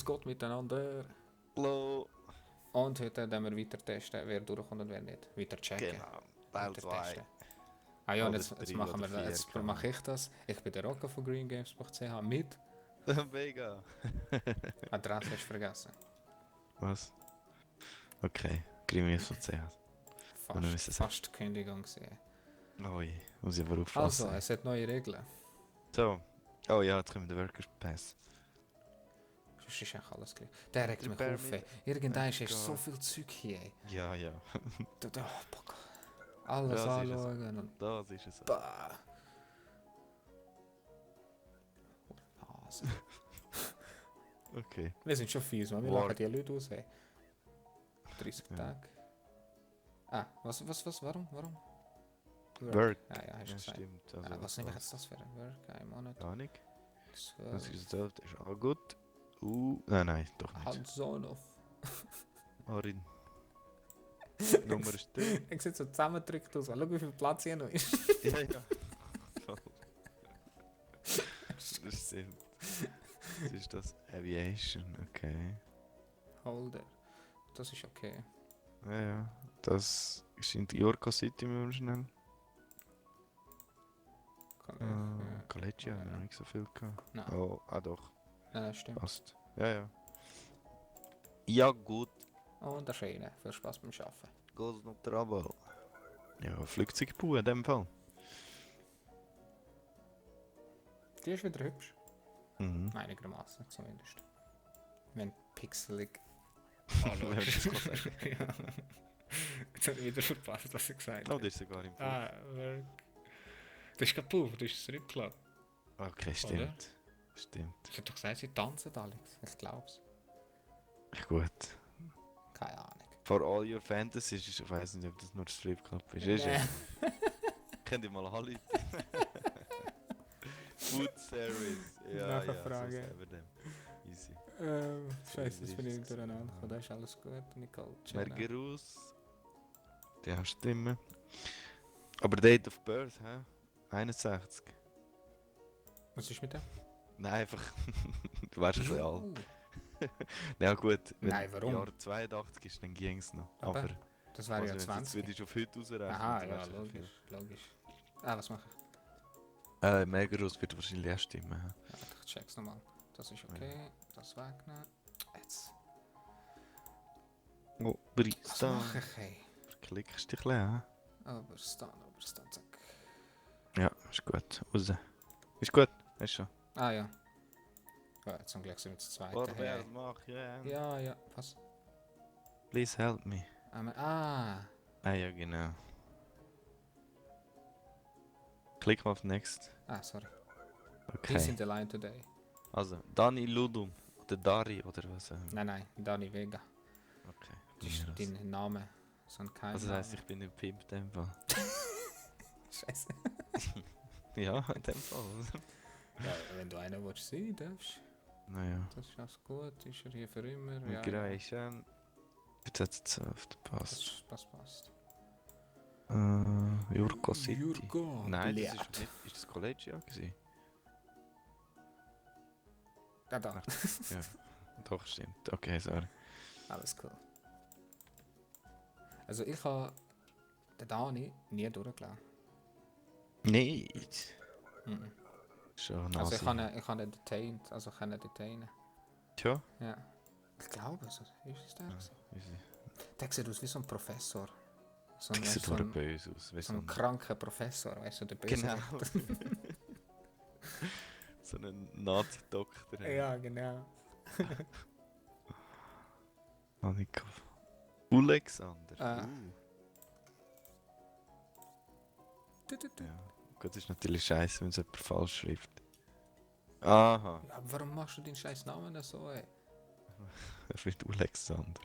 Grüß Gott miteinander. Hallo. Und heute werden wir weiter testen, wer durchkommt und wer nicht. Weiter checken. Genau, Teil Weiter 2. testen. Ah ja, und Oder jetzt drei machen wir oder vier, jetzt keine mache ich das. Ich bin der Rocco von greengames.ch mit. Mega. Adresse hast du vergessen. Was? Okay, Grimace von CH. Fast Kündigung gesehen. Oh je, muss ich aber Also, aufpassen. es hat neue Regeln. So. Oh ja, jetzt kommen wir den Workers Pass. Sonst ist eigentlich alles gleich. Der regt mich Prepare auf. me- Irgendwann Let's ist so go. viel Zeug hier. Ja, ja. Alles Das ist es. anschauen und Das ist es. bah. Nase. Okay. Wir sind schon fies, man. Wir War- lachen die Leute aus. Hey. 30 Ja. Tage. Ah, was, warum? Work. Ah ja, hast du Ja, gesagt. stimmt. Ah, was nehme ich jetzt das für ein Work? Ein Monat? Gar nicht. 12. Das ist das ist auch gut. Nein, doch nicht. Handsonov. Arin. Nummer ist drin. Ich sehe so zusammengedrückt aus. Schau, wie viel Platz hier noch ist. Ja, ja. Das stimmt. Das ist das Aviation, okay. Holder. Das ist okay. Ja, ja. Das ist in York City, müssen wir schnell. Collegia haben wir noch nicht so viel gehabt. Nein, Oh, doch, nein, stimmt. passt. Ja, ja. Ja, gut. Und der Schöne. Viel Spaß beim Arbeiten. Goes no trouble. Ja, Flugzeugbau in dem Fall. Die ist wieder hübsch. Mhm. Einigermaßen zumindest. Wenn pixelig Wenn ich das kann sagen. ja. Jetzt habe ich wieder verpasst, was ich gesagt Oh, habe. das ist sogar im Flug. Work. Das ist kaputt, das ist zurückgelassen. Okay, stimmt. Stimmt. Ich habe doch gesagt, sie tanzen, Alex. Ich glaub's. Gut. Keine Ahnung. For all your fantasies, ich weiß nicht, ob das nur Stripclub ist. Ist es? Könnt ihr mal anrufen? Food Service. Ja, ja, Nachfrage. so sagen wir dem. Easy. Scheiße, das bin ich ist es. durcheinander gekommen. Da ist alles gut, Nicole. Mergerus. Ja, stimmen. Aber Date of Birth, hä? 61. Was ist mit dem? Nein, einfach. Du wärst ein bisschen alt. Ja, gut. Wenn Nein, warum? Jahr 82 ist, dann ging's noch. Aber Aber Das wäre ja also, wenn du 20. jetzt auf heute ausrechnen, Aha, dann ja, wär's schon viel. logisch. Ah, was mache ich? Mergerus wird wahrscheinlich erst stimmen. Hä? Ja, ich check's nochmal. Das ist okay. Das wegnehmen. Jetzt. Oh, Was Brista. mache ich, hey? Verklickst dich ein bisschen, Oberstan, zack. hä? Ja, ist gut. Raus. Ist gut. Weißt schon. Ah ja. Ja, zum Glück sind wir zu zweit. Hey. mach ja. Ja, was? Please help me. Ah, Ah ja, genau. Klick mal auf Next. sorry. Okay. He's in the line today. Also, Dani Ludum. Oder Dari oder was? Nein, Dani Vega. Okay. Das ist Mir dein Name. So ein kein Also das heisst, Name. ich bin ein Pimp in dem Fall. Scheiße. Ja, in dem Fall. Ja, wenn du einer willst sein darfst. Naja. Das ist alles gut. Ist er hier für immer? Ja, Migration. Jetzt 12. Passt. Passt. Jurko City. Jurko. Nein, das Blät. ist nicht. Ist das College ja gewesen? Ja, da. Ja. Doch, stimmt. Okay, sorry. Alles cool. Also ich habe den Dani nie durchgelassen. Nein. Mhm. Schon Also Nase. ich habe ihn detained, also können detainen. Tja. Ja. Ich glaube, so ist es der. Ja, gewesen. easy. Der sieht aus wie so ein Professor. So Das sieht so doch böse aus. Wie so ein kranker Professor, weißt du, der böse. Genau. So ein Nazi-Doktor. Ja, genau. Annika. Alexander. Ah. Ja. Gut, das ist natürlich scheiße, wenn es jemand falsch schreibt. Aha. Ja, aber warum machst du den scheiß Namen denn so, ey? Er schreibt Alexander.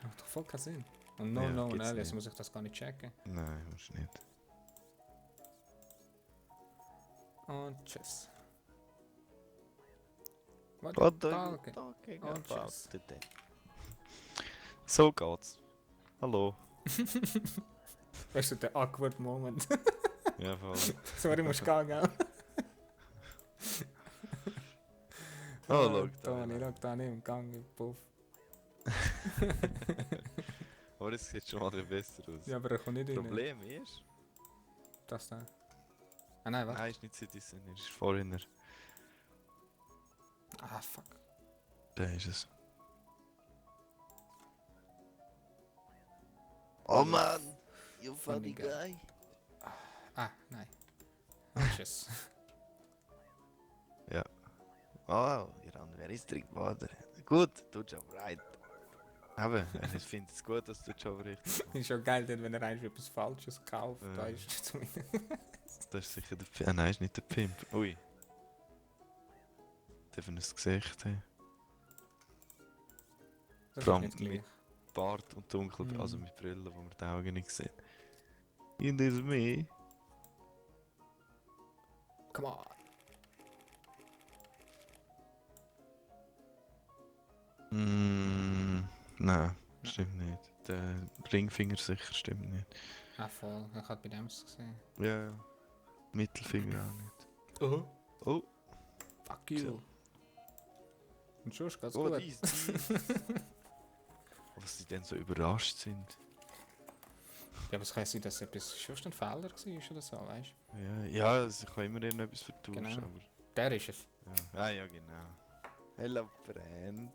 Macht doch voll keinen Sinn. Und Ja, no, gibt's alias nicht. muss ich das gar nicht checken. Nein, musst du nicht. Und tschüss. What What the are you fuck? talking Oh, about tschüss. today? So geht's. Hallo. Weißt du, der awkward Moment. Ja, voll. Sorry, musst gehen, gell? Oh, schau da. Toni, schau da nicht im Gang, im Puff. Aber es sieht schon mal ein bisschen besser aus. Ja, aber er kommt nicht Das rein. Problem ist... Das da. Ah nein, warte. Nein, ist nicht Citizen, ist Foreigner. Ah, fuck. Da ist es. Oh Mann! You funny guy. Ah, nein. Ah, tschüss. Oh, ihr anderen wäre ist Trinkwater. Gut, tut aber right. Aber ich finde es gut, dass du schon richtig. Ist schon geil, denn wenn er eigentlich etwas Falsches kauft, da Ja. ist es zu Das ist sicher der Pimp. Nein, ist nicht der Pimp. Ui. Der von das Gesicht haben. Das Vor ist allem nicht gleich. Bart und dunkel, Mhm. also mit Brille, wo man die Augen nicht sieht. In this me. Come on. Nein, stimmt nicht. Der Ringfinger sicher stimmt nicht. Ah, voll. Ich habe bei dem es gesehen. Ja, ja. Mittelfinger auch nicht. Oh, Fuck you. Und schon geht's oh, gut. dies. Was sie denn so überrascht sind. Ja, aber es kann sein, dass etwas schon ein Fehler war oder so, weißt du? Ja, ja, also ich kann immer irgendetwas vertauschen, Genau. aber... Der ist es. Ja. Ah ja, genau. Hello, friend.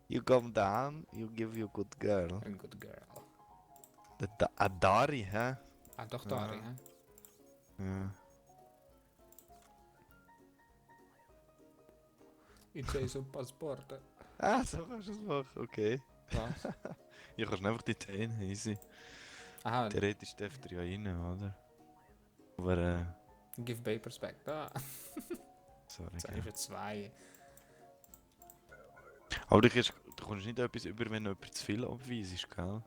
You come down, you give you good girl. Ein good girl. Adari, hä? Ah, doch, Dari, Ja. hä? Ja. Ich sehe so Passporte. Ah, so kannst du es machen, okay. Was? Ja, kannst du einfach die Täne, easy. Aha, Theoretisch dürfte er ja rein, oder? Aber, give papers back. Da. sorry. Jetzt gell. ist er 2. Aber du kommst nicht etwas über, wenn du jemand zu viel abweisst, gell?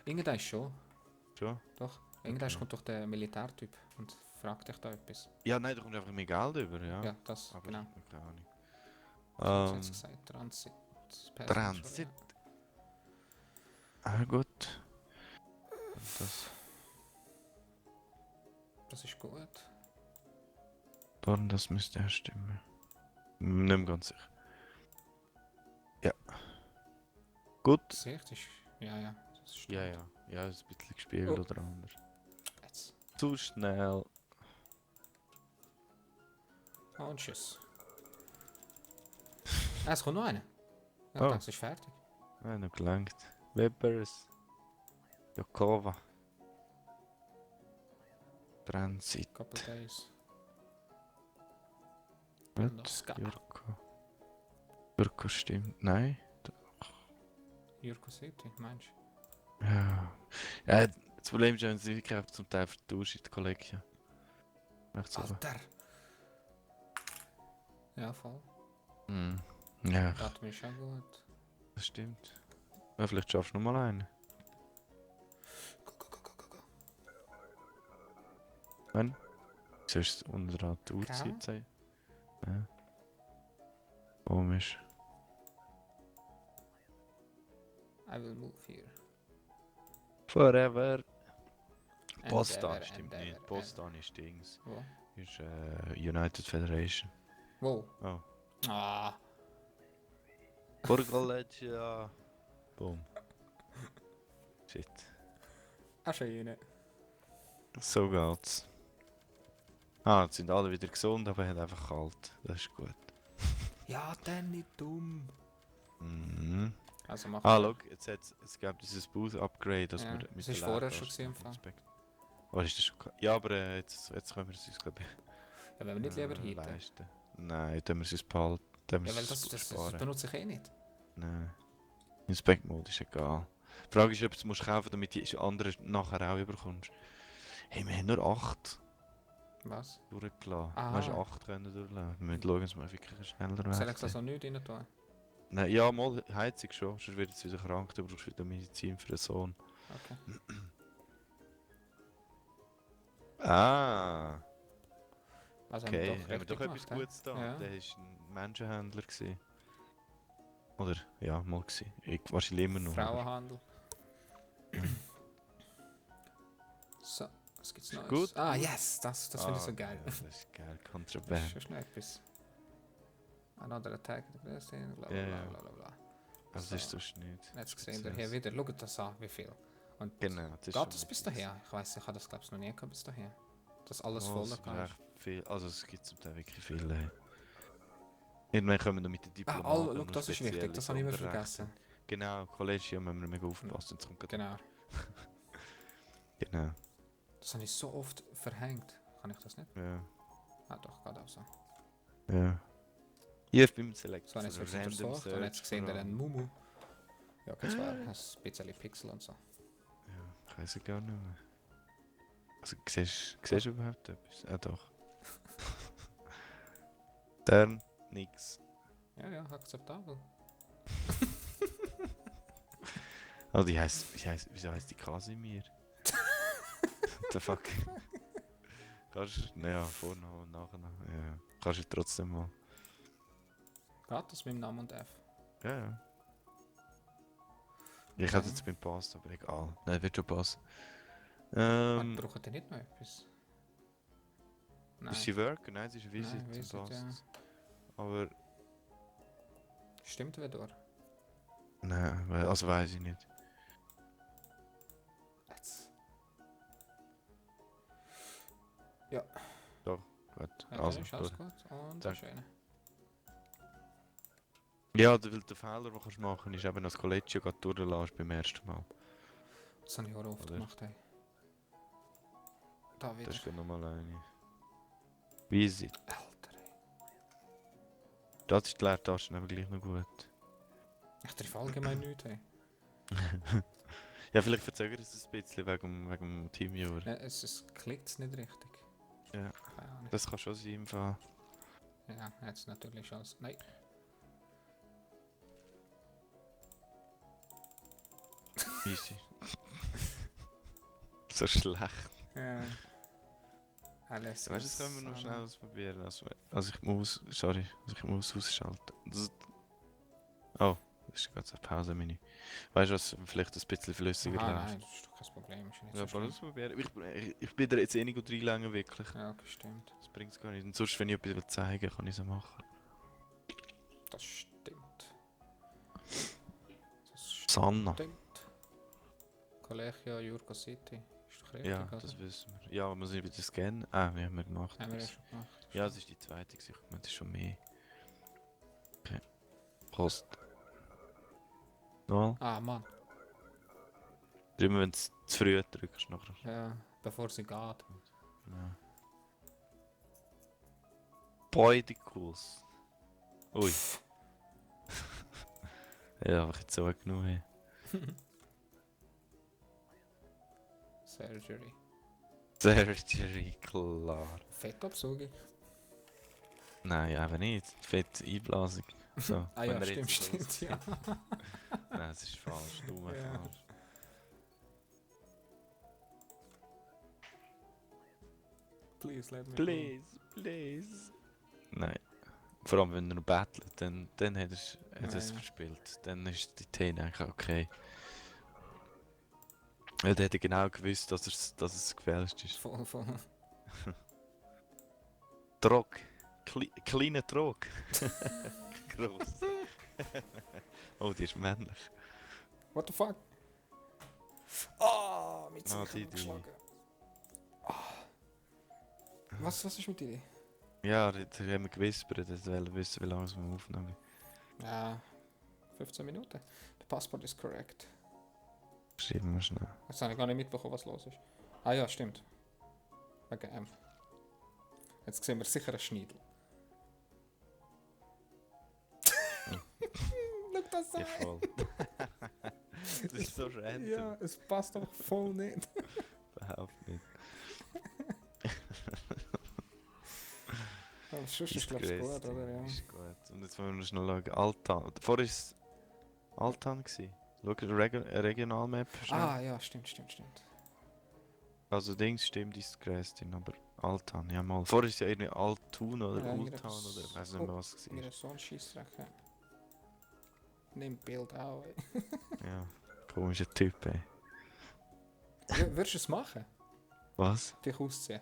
Irgendein ist schon. Schon? Doch. Irgendein Okay. kommt doch der Militärtyp und fragt dich da etwas. Ja, nein, du kommst einfach mehr Geld über, ja. Ja, das, Aber, genau. keine Ahnung. Was hat's gesagt? Transit. Passenger, Transit. ja. Ah, gut. Das... Das ist gut. Dann, das müsste ja stimmen. Nicht mehr ganz sicher. Ja. Gut. Sicht ist. Ja, ja. Das stimmt. Ja, ja. Ja, ist ein bisschen gespiegelt Oh. oder anders. Jetzt. Zu schnell. Und tschüss. Ah, es kommt noch einer. Ja, Oh. ich dachte, es ist fertig. Ja, noch gelangt. Webbers. Jokova. Transit. Couple days. Gut. Noska. Jurko. Jurko stimmt. Nein. Jurko City, meinst du? Ja. Ja, das Problem ist, wenn sie wirklich zum Teil vertauscht in die Kollektion. Echt so. Alter! Ja, voll. Hm. Ja, Das ist schon gut. das stimmt. Ja, vielleicht schaffst du noch mal einen. Go. Wenn? Sollst du unter der Keine Uhrzeit sein? Ja. Komisch. I will move here. Forever. And Postan ever, stimmt and nicht. ever, Postan ist Dings. Wo? Ist United Federation. Wo? Oh. Ah! Burgolegia. Boom. Shit. Ah, schön. So geht's. Ah, jetzt sind alle wieder gesund, aber haben einfach kalt. Das ist gut. Ja, dann nicht dumm. Mhm. Also mach Ah, mal. schau, es gab dieses Booth-Upgrade, das Ja, wir es der ist vorher schon Leertaste gewesen im Fall. inspect- Oh, ist das schon ja, aber jetzt können wir es uns, glaube Ja, wenn wir nicht lieber ich, hiten. leisten. Nein, dann müssen wir es behalten. Dann Ja, müssen weil wir es das sparen. benutze ich eh nicht. Nein. Inspect-Mode ist egal. Die Frage ist, ob du es musst kaufen, damit die anderen nachher auch überkommst. Hey, wir haben nur 8 Was? durchgelassen. Aha. Du hast 8 können durchlassen. Wir müssen schauen, dass wir wirklich schneller Soll ich werden. das noch nicht rein tun? Nein, ja, mal Heizung schon. Sonst wird es wieder krank, du brauchst wieder Medizin für den Sohn. Okay. Ah, Also okay. haben wir doch Haben wir richtig doch etwas gemacht, hä? Gutes da. Ja. Der war ein Menschenhändler. Gewesen. Oder, ja, mal gewesen. Wahrscheinlich immer noch. aber- Frauenhandel. So, was gibt's Ist Neues? gut, Ah, gut. yes! Das finde ich so geil. Ja, das ist geil, Das Kontraband. ist schon schnell etwas. Another attack, bla bla bla Ja. bla bla bla. Also So. ist sonst nicht. Jetzt sehen wir hier wieder, schaut das an, wie viel. Und Genau, das ist geht schon das bis etwas. daher? Ich weiß, ich habe das glaube ich noch nie gehabt bis daher. Dass alles Oh, voll es sind ist. recht viel. Also es gibt zum Teil wirklich viele. Irgendwann kommen wir mit den Ah, Diplomaten schau, noch das ist wichtig, spezielle das habe ich immer Sonderrechte. vergessen. Genau, Collegium haben wir mega aufgepasst. Jetzt kommt gerade. Genau. Genau, Das habe ich so oft verhängt. Kann ich das nicht? ja. Ah doch, geht auch so. Ja. Hier beim Select. So, und jetzt für wird es Random untersucht und jetzt Search sehen vor wir einen allem. Mumu. Ja, okay, zwar ein bisschen Pixel und so. Ja, ich weiß es gar nicht mehr. Also, siehst du überhaupt etwas? Ah, doch. Dann nix. Ja, ja, akzeptabel. Oh, wieso heisst die Kasimir? What the fuck? Kannst du, naja, vorne und nachher noch. Ja, kannst du trotzdem mal. Geht das mit dem Namen und F? Ja, ja. Ich hätte jetzt mit Pass, aber egal. Nein, wird schon passen. Braucht ihr nicht noch etwas? Nein. Ist sie Work? Nein, sie ist Visit Nein, zum Visit, Pass. ja. Aber, Stimmt wer durch? nein, also weiß ich nicht. Jetzt. Doch, gut. Ja, Also, ist alles gut. gut. Und Danke. schön. Ja, weil der Fehler, den du machen kannst, ist eben das Collegio gerade durchlassen beim ersten Mal. Das habe ich auch oft Oder? gemacht. Hey. Da wieder. Das ist gerade nochmal eine. Visit. Alter, ey. Das ist die Leertaste, aber gleich noch gut. Ich treffe allgemein nichts. Hey. Ja, vielleicht verzögert es ein bisschen wegen dem Teamviewer. Ja, es klickt nicht richtig. Ja. Keine Ahnung. Das kann schon sein im Fall. Ja, jetzt natürlich schon. Nein. Easy. So schlecht. Ja. Alles. Weißt du, das können wir noch schnell ausprobieren. Also ich muss ausschalten. Oh, das ist gerade so eine Pause-Menü. Weißt du was, vielleicht ein bisschen flüssiger Ah, läuft. nein, das ist doch kein Problem. Ist ja nicht Ja, so aber schlimm. ausprobieren. Ich bin da jetzt eh nicht gut reinlängen, wirklich. Ja, bestimmt. Das bringt es gar nicht. Und sonst, wenn ich etwas zeigen will, kann ich es machen. Das stimmt. Das Sanna. stimmt. Collegio Jurgo City. Ist doch richtig, Ja, oder? das wissen wir. Ja, muss ich wieder scannen? Ah, wir haben wir gemacht. Haben wir ja schon gemacht. Ja, das ist die zweite. Ich meine, das ist schon mehr. Okay. Post. Nochmal. Ah, Mann. Immer wenn du zu früh drückst, nachher. Ja, bevor sie geht. Ja. Boydicus. Ui. Ja, aber jetzt so genug. Hey. Surgery. Surgery, klar. Fettabsaugung. Nein, eben nicht. Fett Einblasung. So, Ah ja, wenn er stimmt, jetzt so stimmt, aussieht. ja. Nein, es ist falsch. Dumm Ja. falsch. Please, let me Please. Nein. Vor allem, wenn er noch battelt, dann hat er es Ja. verspielt. Dann ist die Tane eigentlich okay. Weil der hätte genau gewusst, dass es gefälscht ist. Voll, voll. Trog. Kleiner Trog. Gross. Oh, die ist männlich. What the fuck? Ah, mit Ah, sich die. geschlagen. Ah. Was ist mit dir? Ja, da haben wir gewispert, dass wir wissen, wie lange wir aufnehmen. Ja, 15 Minuten. Der Passport ist korrekt. Schreiben wir schnell. Jetzt habe ich gar nicht mitbekommen, was los ist. Ah ja, stimmt. Wegen M. Jetzt sehen wir sicher einen Schneidel. Schau das Ja, an! voll. Das ist so random. Ja, es passt doch voll nicht. Überhaupt nicht. Aber sonst ist glaube ich gut, oder? Ja. Ist gut. Und jetzt wollen wir noch schnell schauen. Altan. Vorher war es Altan. Schau, Regionalmap. schnell. Ah ja, stimmt. Also Dings stimmt, ist Grästin, aber Altan, ja mal. Vorher ist ja irgendwie Altun oder Ja, Ultan oder ich weiß nicht mehr, was es Mir war. ist so ein Scheissdreck. Nimm Bild auch, ey. Ja, komischer Typ, ey. Würdest du es machen? Was? Dich ausziehen?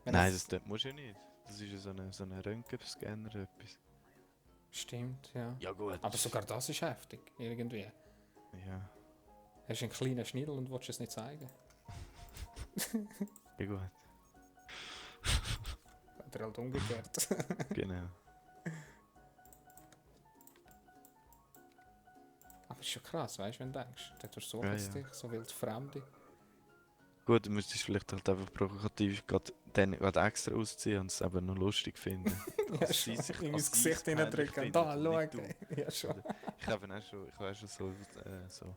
Nein, das musst du ja nicht. Das ist ja so eine Röntgenscanner etwas. Stimmt, ja. Ja gut. Aber sogar das ist heftig, irgendwie. Ja, Hast du einen kleinen Schniedel und willst es nicht zeigen? ja gut. Oder halt umgekehrt. Genau. Aber es ist schon krass, weißt du, wenn du denkst. Da durchsuchen Ja, sie ja. dich, so wild Fremde. Gut, du müsstest vielleicht halt einfach provokativ gerade extra ausziehen und es eben noch lustig finden. Ja, schon. In mein Als sie Gesicht es peinlich hineindrücken. finden Da, und schau. nicht du. Ja, schon. Oder ich habe auch schon so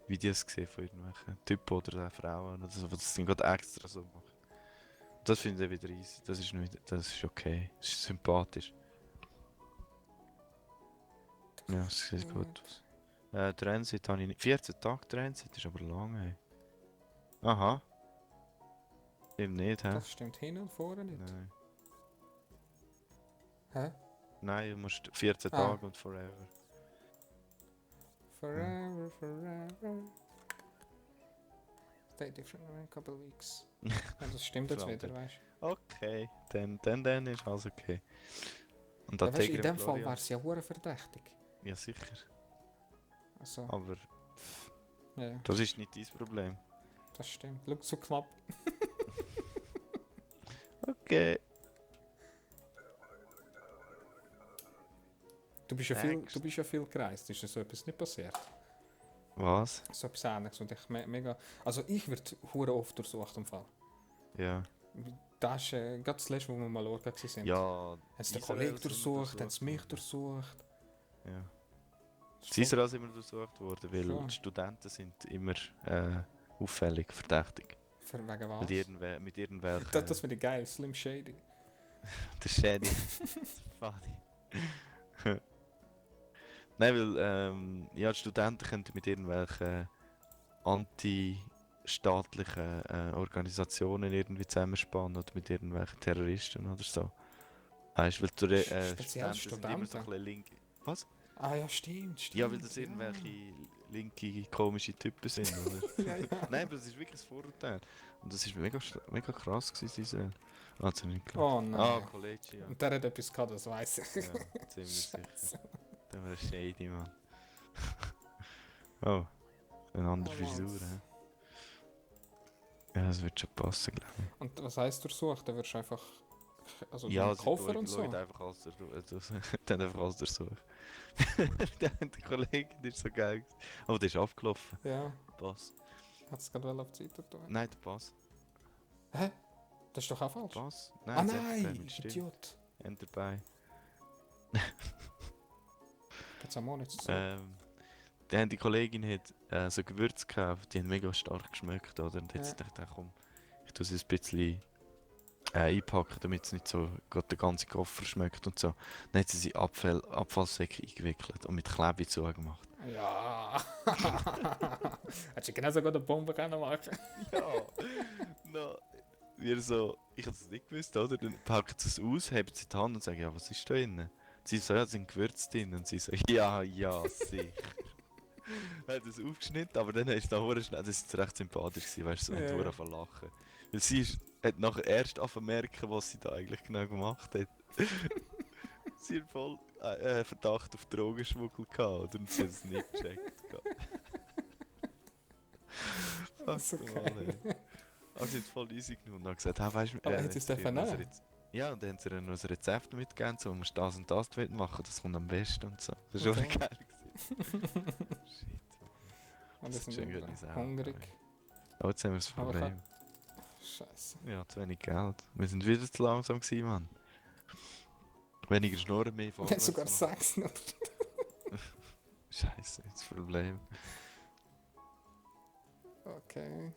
Videos gesehen von irgendwelchen Typen oder Frauen oder so, die das dann gerade extra so machen. Das finde ich wieder easy. Das ist okay. Das ist sympathisch. Ja, es sieht gut aus. Transit habe ich nicht. 14 Tage Transit ist aber lang, ey. Aha. Eben nicht, hä? Das stimmt hin und vorne nicht. Nein. Hä? Nein, du musst 14 Ah. Tage und forever. Forever, forever. Stay different in a couple weeks. Ja, das stimmt jetzt Verdammt. wieder, weißt Okay, dann ist alles okay. Und du. Ja, weißt du, in Tegre dem Fall Gloria? wäre es ja hure verdächtig. Ja, sicher. Also, Aber ja, das ist nicht dein Problem. das stimmt. Schau, so knapp. Okay. Du bist Next. ja viel gereist. Ist dir so etwas nicht passiert? Was? So etwas Ähnliches und ich mega... Also ich werde hure oft durchsucht im Fall. Ja. Das ist gerade das letzte, wo wir mal schauen waren. Ja. Haben sie den Israel Kollegen sind wir durchsucht, haben sie mich worden. durchsucht. Ja. Das Das Israel sind wir durchsucht worden, weil Schon. die Studenten sind immer auffällig, verdächtig. Für wegen was? Mit irgendwelchen... Das finde ich geil, Slim Shady. Der Shady. Funny. Nein, weil ja, die Studenten können mit irgendwelchen anti-staatlichen Organisationen irgendwie zusammenspannen oder mit irgendwelchen Terroristen oder so. Weißt du, weil die Speziell Studenten sind immer so ein Studenten? bisschen link. Was? Ah ja, stimmt. Ja, weil das irgendwelche linke, komische Typen sind, oder? Ja, ja. Nein, aber das ist wirklich ein Vorurteil. Und das ist mega krass gewesen, diese... Ah, das hab ich nicht gehört. Oh nein. Ah, Kollege, ja. Und der hat etwas gehabt, das weiss ich. Ja, ziemlich sicher. Der war shady, Mann. Oh, eine andere Oh, Frisur, Mann. hä? Ja, das wird schon passen, glaube ich. Und was heisst durchsucht? Dann wirst du einfach... Also Ja, den Koffer und so? einfach alles dann einfach alles durchsucht. Der Kollege, der ist so geil. Oh, der ist abgelaufen. Ja, Pass. hat es gerade auf die Seite getan. Nein, der Pass. Hä? Das ist doch auch falsch. Pass? Ah das nein, mit Stimme. Idiot. Enter bei. Jetzt haben wir auch nichts zu Die Kollegin hat so Gewürze gekauft, die haben mega stark geschmeckt, oder? Und jetzt dachte ich, komm, ich tue sie ein bisschen einpacken, damit es nicht so gerade der ganze Koffer schmeckt und so. Dann hat sie sie Abfallsäcke eingewickelt und mit Klebe zugemacht. Ja. Hättest du genauso gut eine Bombe können machen. Ja, no. Wir so, ich habe es nicht gewusst, oder? Dann packen sie es aus, heben sie die Hand und sagen, ja, was ist da drin? Sie so, ja, da sind Gewürze drin. Und sie so, ja, sicher. Er hat es aufgeschnitten, aber dann ist da schnell, das war recht sympathisch, weißt du, so, Ja, und ja. von lachen. Weil hat nachher erst merken, was sie da eigentlich genau gemacht hat. Sie hat voll Verdacht auf Drogenschmuggel gehabt, oder? Und sie hat es nicht gecheckt. Das ist Fuck, okay. Mann, ey. Also sie hat voll easy genommen und hat gesagt, weißt du, Aber hat sie es dürfen nehmen? ja, und dann haben sie ihr noch ein Rezept mitgegeben, so, du musst das und das damit machen, das kommt am besten und so. Das ist Okay. schon geil gewesen. Shit. Und Das das ist schon sind gut, Sau, hungrig. Oh, jetzt haben wir das Aber Problem. Scheiße. Ja, zu wenig Geld. Wir sind wieder zu langsam gewesen, Mann. Weniger Schnurren, mehr Wir haben vorwärts. sogar machen. 6 noch. Scheiße, das Problem. Okay.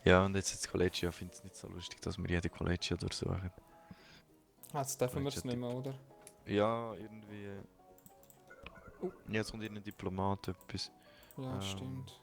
Ja, und jetzt das Collegio findet es nicht so lustig, dass wir jede Collegio durchsuchen. Jetzt dürfen wir es Welcher nicht mehr, oder? Ja, irgendwie... Oh. Jetzt kommt irgendein Diplomat etwas. Ja, Ähm, stimmt.